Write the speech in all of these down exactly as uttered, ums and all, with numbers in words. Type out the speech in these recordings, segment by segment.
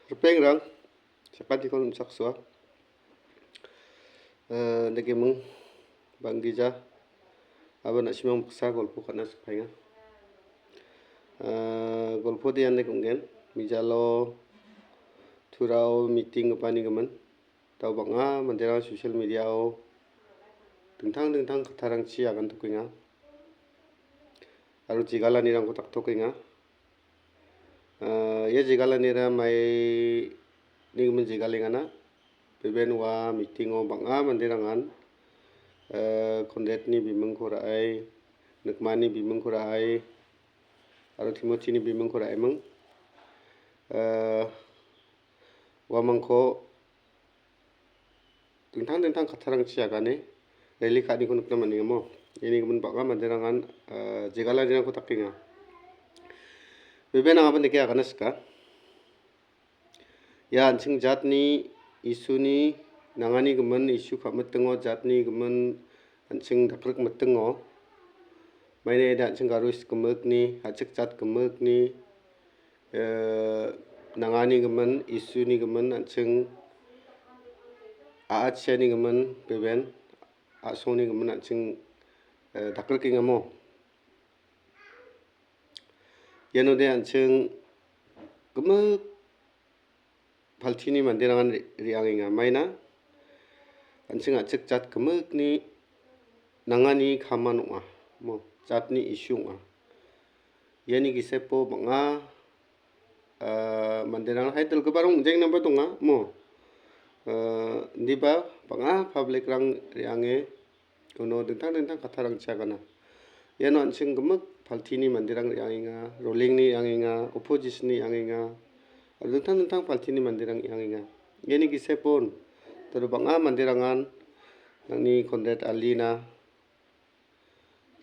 Ripengrang, sakantiko nimchaksoa. Eh, dikeming, banggija, aba na·simang baksa golpo ka·na sikpaenga. Eh, golpo de ian dek ong·gen, mijalo, turao, meeting gipanigimin. Dao bang·a manderang social media-o dingtang dingtang kattarangchi agantokenga. Aro jegalanirangko daktokenga. Ah, ia jegalanira maini gimin jegalengana. Beben ua meeting-o bang·a manderangan, eh, Conrad-ni bimingko ra·e, Nikmani bimingko ra·e, aro Timothy-ni bimingko ra·eming. Eh, uamangko dingtang dingtang kattarangchi agane rally ka·aniko nikna man·enga mo. Iani gimin bang·a manderangan, eh, jegalanirangko dakenga. Beben anga nike agana sika. Ia an·ching jatni isuni nangani gimin isu ka·mitingo jatni gimin an·ching dakrik mitingo. Maina ida an·ching garo is gimikni, a·chik jat gimikni, eh, nangani gimin, isuni gimin, an·ching a·achiani gimin, beben a·songni gimin, an·ching, eh, dakrikenga mo. Ianode an·ching gimik paltini manderangan re-, re·angenga. Maina an·ching a·chik jat gimikni nangani kaman ong·a. Mo, jatni issue ong·a. Iani gisepo bang·a, ah, manderang hai dilgiparang ong·jengnaba donga. Mo, ah, indiba bang·a public-rang re·ange uno dingtang dingtang kattarangchi agana. Iano an·ching gimik paltini manderang re·angenga, ruling-ni re·angenga, opposition-ni re·angenga, aro dingtang dingtang paltini manderang re·angenga. Iani gisepon, tado bang·a manderangan nangni Conrad Alina,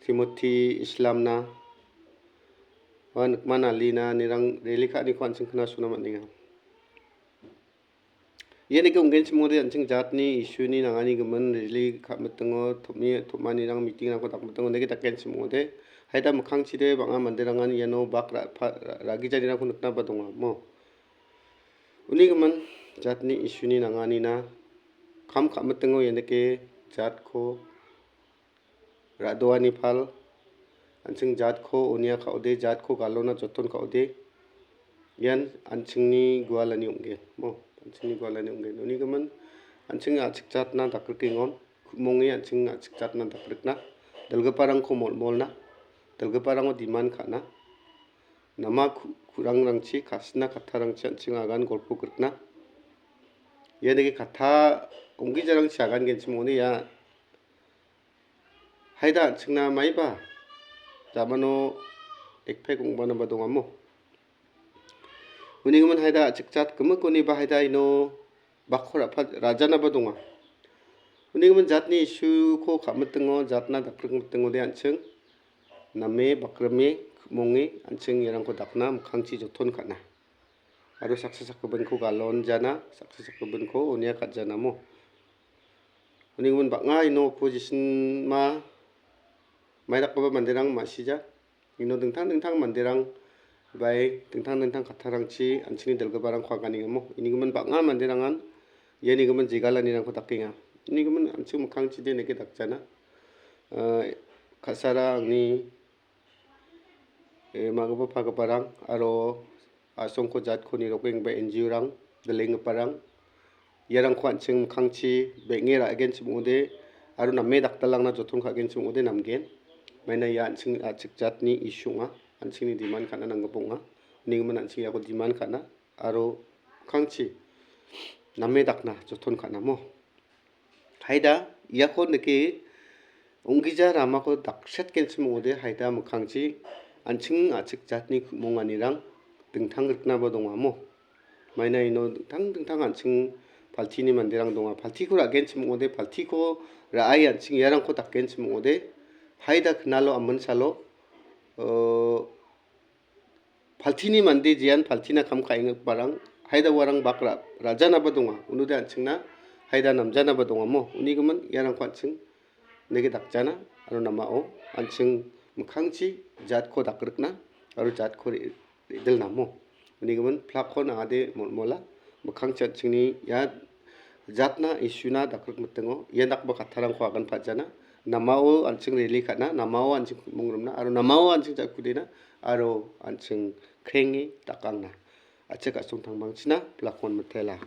Timothy Islamna, ua Nikman Alina nirang rally ka·aniko an·ching knasona man·enga. Ianike ong·genchim ong·ode an·ching jatni issue-ni nangani gimin rally ka·mitingo, tom·ni, tom·anirang meeting-rangko dakmitingo, neke dakenchim ong·ode. Haida mikkangchide bang·a manderangan iano bak ra-, pa-, ra-, ragijanirangko niknaba donga, mo. Uni gimin jatni issue-ni nanganina kam ka·mitingo ianike jatko ra·doani pal, an·ching jatko onia ka·ode, jatko galona joton ka·ode, ian an·chingni gualani ong·gen. Mo, an·chingni gualani ong·gen. Uni gimin, an·ching a·chik jatna dakrikengon, ku·monge an·ching a·chik jatna dakrikna, dilgiparangko molmolna, dilgiparango diman ka·na, nama ku-, ku·rangrangchi, ka·sina kattarangchi an·ching agan golpo grikna. Ianike katta ong·gijarangchi agangenchim ong·ode ia Haida an·chingna maiba jamano ekpek ong·banaba dongamo. Unigimin haida a·chik jat gimikoniba haida ino bakko ra·pa-, rajanaba donga. Unigimin jatni issue-ko ka·mitingo, jatna dakrik mitingode an·ching name, bakrime, ku·monge an·ching iarangko dakna mikkangchi joton ka·na. Aro saksa sakgipinko galon jana, saksa sakgipinko onia ka·janamo. Unigimin bang·a ino opposition-ma maidakgipa manderang ma·sija. Ino dingtang dingtang manderang bai dingtang dingtang kattarangchi an·chingni dilgiparangko aganengamo. Unigimin bang·a manderangan ianigimin jegalanirangko dakenga. Unigimin an·ching mikkangchide neke dakjana. Eh, ka·sara angni, eh, ma·gipa pagiparang aro a·songko jatko nirokenggipa N G O-rang, dilenggiparang, iarangko an·ching mikkangchi beng·e ra·genchim ong·ode aro name dakdalrangna joton ka·genchim ong·ode namgen. Maina ia an·ching a·chik jatni issue ong·a, an·chingni demand ka·na nanggipa ong·a. Unigimin an·ching iako demand ka·na aro mikkangchi name dakna joton ka·namo. Haida iako nike ong·gija ramako daksetgenchim ong·ode haida mikkangchi an·ching a·chik jatni ku·monganirang dingtang riknaba dongamo. Maina ino dingtang dingtang an·ching paltini manderang donga. Paltiko ra·genchim ong·ode, paltiko ra·ai an·ching iarangko dakgenchim ong·ode, haida knalo aminsalo, o, paltini mande jean paltina kam ka·enggiparang haida uarang bak ra-, rajanaba donga. Unode an·chingna haida namjanaba dongamo. Unigimin iarangko an·ching nege dakjana aro namao an·ching mikkangchi jatko dakrikna aro jatko re-, re·dilnamo. Unigimin plak-ko nangade molmola. mikkangchi an·chingni ia jatna issue-na dakrikmitingo ia dakgipa kattarangko aganpajana, namao an·ching rally ka·na, namao an·ching ku·mong rimna aro namao an·ching ja·kudena aro an·ching krenge dakangna. A·chik a·songtangmangchina bilakon mitela.